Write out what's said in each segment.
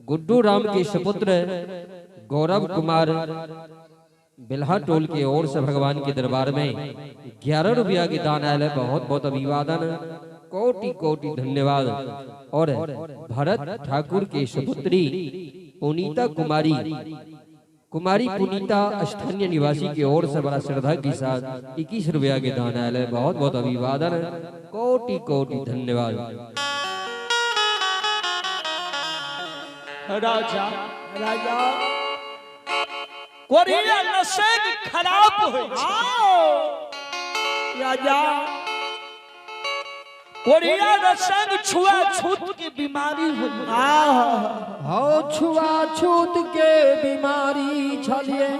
गुड्डू राम के सुपुत्र गौरव कुमार बेल्हा टोल की ओर से भगवान के दरबार में 11 रुपया के दान आयल है। बहुत बहुत अभिवादन, कोटि कोटि धन्यवाद। और भरत ठाकुर के सुपुत्री पुनीता कुमारी, कुमारी पुनीता स्थानीय निवासी की ओर से बड़ा श्रद्धा के साथ 21 रुपया के दान आयल है। बहुत बहुत अभिवादन, कोटि कोटि धन्यवाद। राजा राजा कोरिया नशे खराब होइ छै। राजा कोरिया नशे छुआ छूत के बीमारी होइ। हौ छुआ छूत के बीमारी छलिए।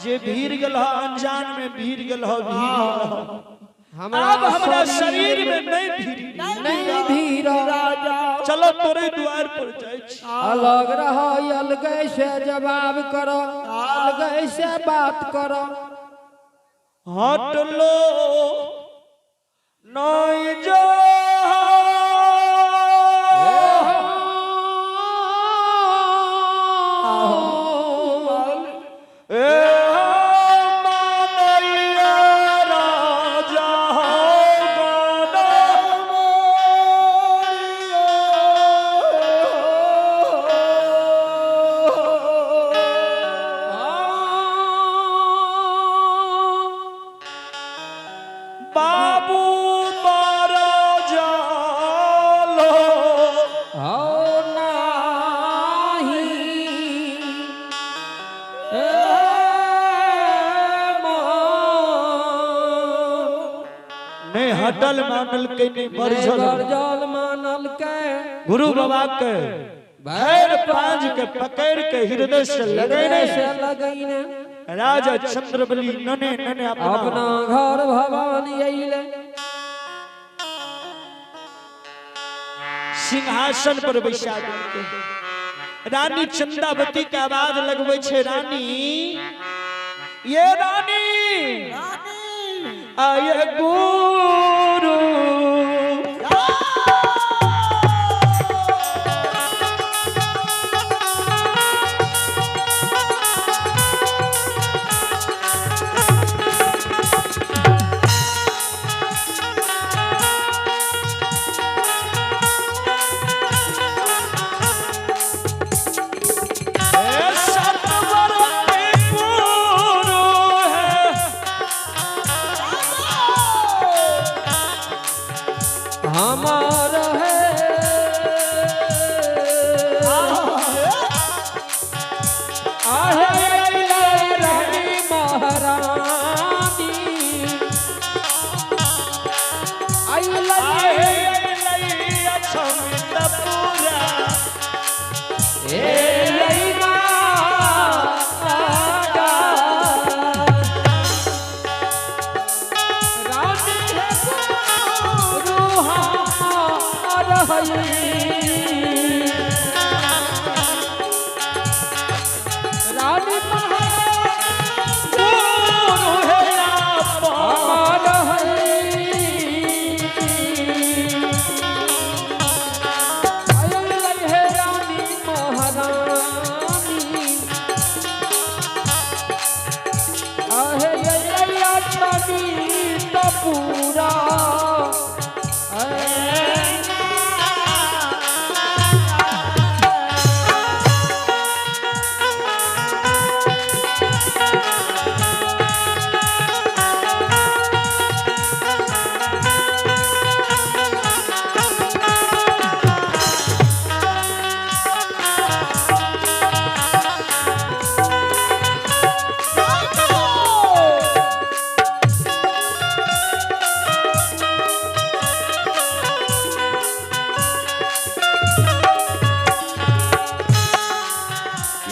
जे भीड़ गेल ह अनजान में भीड़ गेल ह, भीड़ गेल ह। हमरा अब हमरा शरीर में नहीं भीड़, नहीं भीड़। राजा चलो तोरे द्वार पर जाइ छी। अलग रह, अलग से जवाब करो, अलग से बात करो। हट लो नहीं जो बाबू मारा जालो आओ नाही ए नहीं हटल मानल के नहीं बरजल, बरजल मानल के गुरु बाबा के भैर पांज के पकड़ के हृदय से लगैने से लगैने राजा चंद्रबली नने नने अपना अपना घर भवानी अइले। सिंहासन पर बैसा देलकै। रानी चंदावती के आवाज लगबै छै, रानी ये रानी आये गुरु। हमार है आहे रानी महारानी रानी पूरा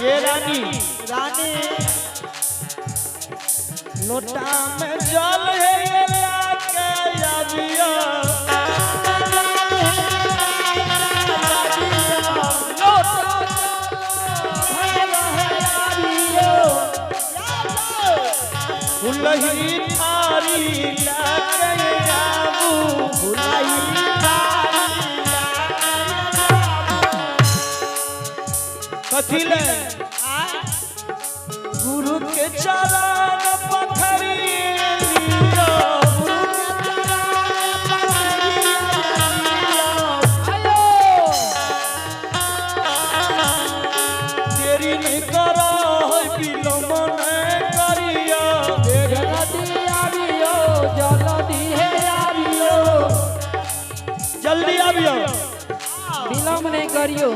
ये रानी रानी लोटा में जल है लाके आबिया, फुलही थारी लाके आबू, फुलही थारी लाके। कथी ले गुरु के चरण पखरी लियो, देरी नहीं करो विलम्ब नहीं करियो, जल्दी आवियो जल्दी हे आवियो, जल्दी आवियो विलम्ब नहीं करियो।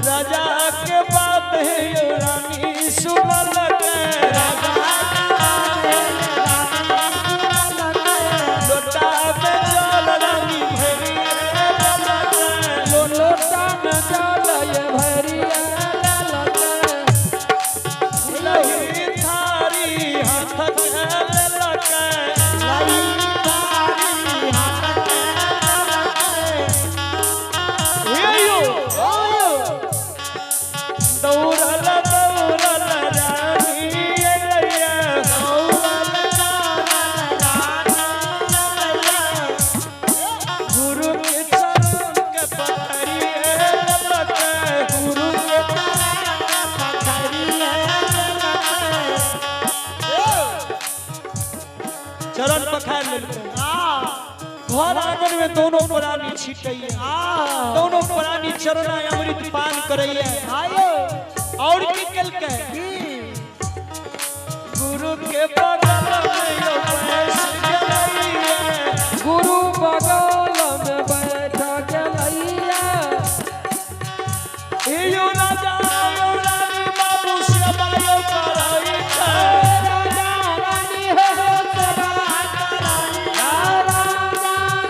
राजा के बात है रानी सुनल के, राजा लोटा में जल रानी भरी लोटा में जल ये भरी लही थारी हाथ के ललक, दौड़ल दौड़ल रानी अइलैया, गुरु के चरण के पकड़ी ललक, गुरु के चरण पखार लेलकै। घर आंगन में दोनों प्राणी छिटैया, दोनों प्राणी चरणा अमृत पान करैया। और की केलकै गुरु के बगल में यो बैस गेलैया, गुरु बगल में बैठ गेलैया, यो राजा यो रानी बाबू सेवा यो करै छै, राजा रानी हो सेवा करैया, राजा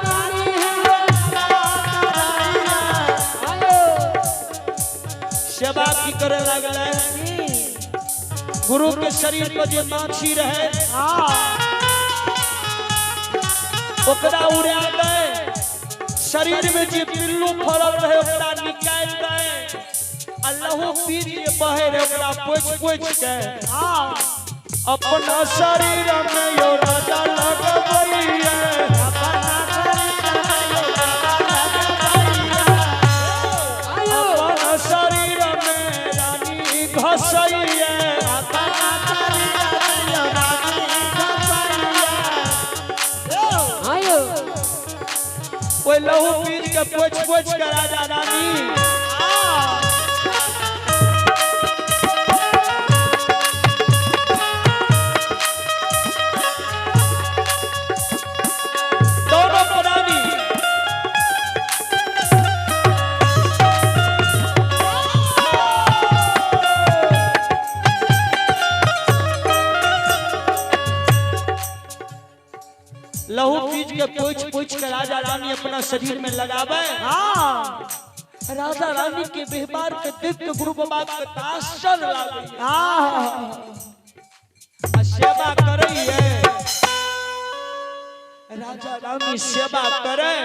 रानी हो सेवा करैया। सेवा की करे लगलै। गुरु के शरीर पर जे माछी रहे ओकरा उड़ा दे, शरीर में जे पिल्लू फरल रहे ओकरा निकाल दे, आ लहू पी जे बहे रहे ओकरा पोछि पोछि के अपना शरीर में यो राजा लगबैया, अपना शरीर में रानी घसैया, ओहि लहू पीज के पोछि पोछि के राजा रानी दोनों प्राणी लहू पीज के पोछ पोछ के राजा रानी अपना शरीर में लगावे। राजा रानी के व्यवहार के देख के गुरु बाबा के आश्चर्य लागे, आ सेवा करैये राजा रानी सेवा करे।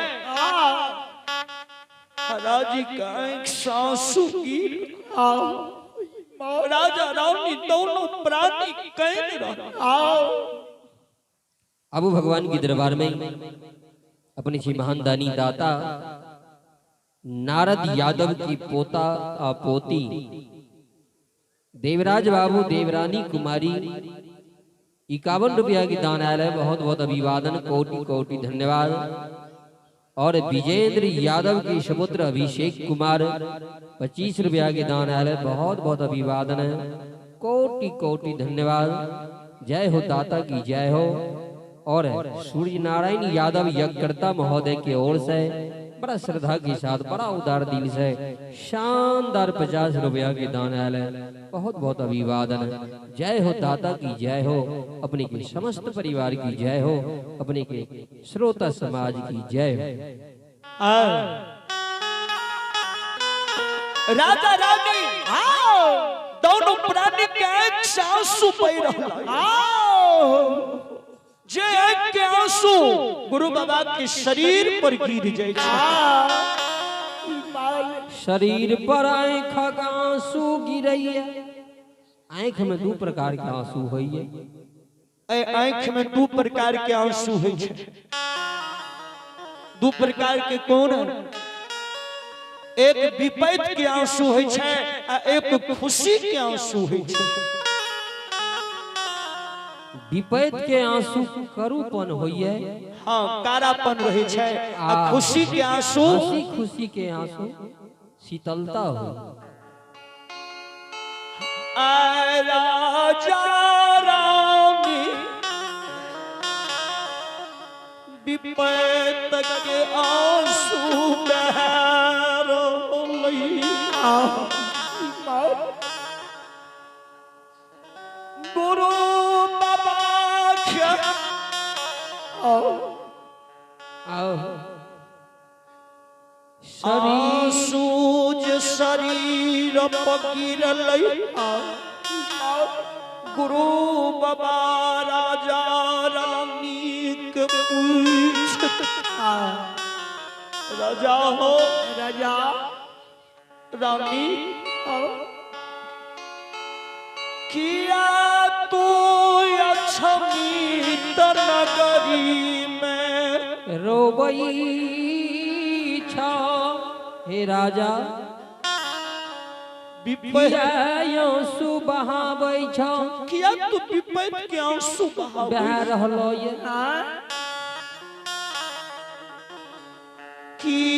राजी का आंख से आंसू गिर, राजा रानी दोनों प्राणी can रहा। अबू भगवान के दरबार में अपने श्री महान दानी दाता नारद यादव की पोता पोती देवराज बाबू देवरानी कुमारी 51 रुपया की दान आयल है। बहुत बहुत अभिवादन, कोटि कोटि धन्यवाद। और विजेंद्र यादव की सुपुत्र अभिषेक कुमार 25 रुपया के दान आयल है। बहुत बहुत अभिवादन है, कोटि कोटि धन्यवाद। जय हो दाता की जय हो। और सूर्य नारायण यादव यज्ञकर्ता महोदय की ओर से बड़ा श्रद्धा के साथ बड़ा उदार दिल से शानदार 50 रुपया के दान आयल है। बहुत बहुत अभिवादन। जय हो दाता की जय हो, अपने के समस्त परिवार की जय हो, अपने के श्रोता समाज की जय हो। राजा रानी दोनों प्राणी के एक आंसू बह रहा, जे एक के आंसू गुरु बाबा के शरीर पर गिर जाए। शरीर पर आँख का आंसू गिरैया। आँख में दो प्रकार के आंसू होइए। आँख में दो प्रकार के आंसू होय छै। दो प्रकार के कौन? एक विपैत के आंसू होइ छै आ एक खुशी के आंसू होइ छै। विपैत के आंसू करूपन होइए। हाँ, कारापन रहै छै आ खुशी के आंसू, हंसी खुशी के आंसू शीतलता हो। आय राजा रानी विपैत के आंसू बहरलै। गुरु बाबा के आओ शरीर आंसू जे शरीर पगिरलै। गुरु बाबा राजा रानी के पूछ, राजा हो राजा रानी, किया तू अक्षमित नगरी में रोबई छ हे राजा? विपैत किया आंसू बहाबै छ? किया तू विपैत के आंसू बहाबै? बहा रहलो ये। किया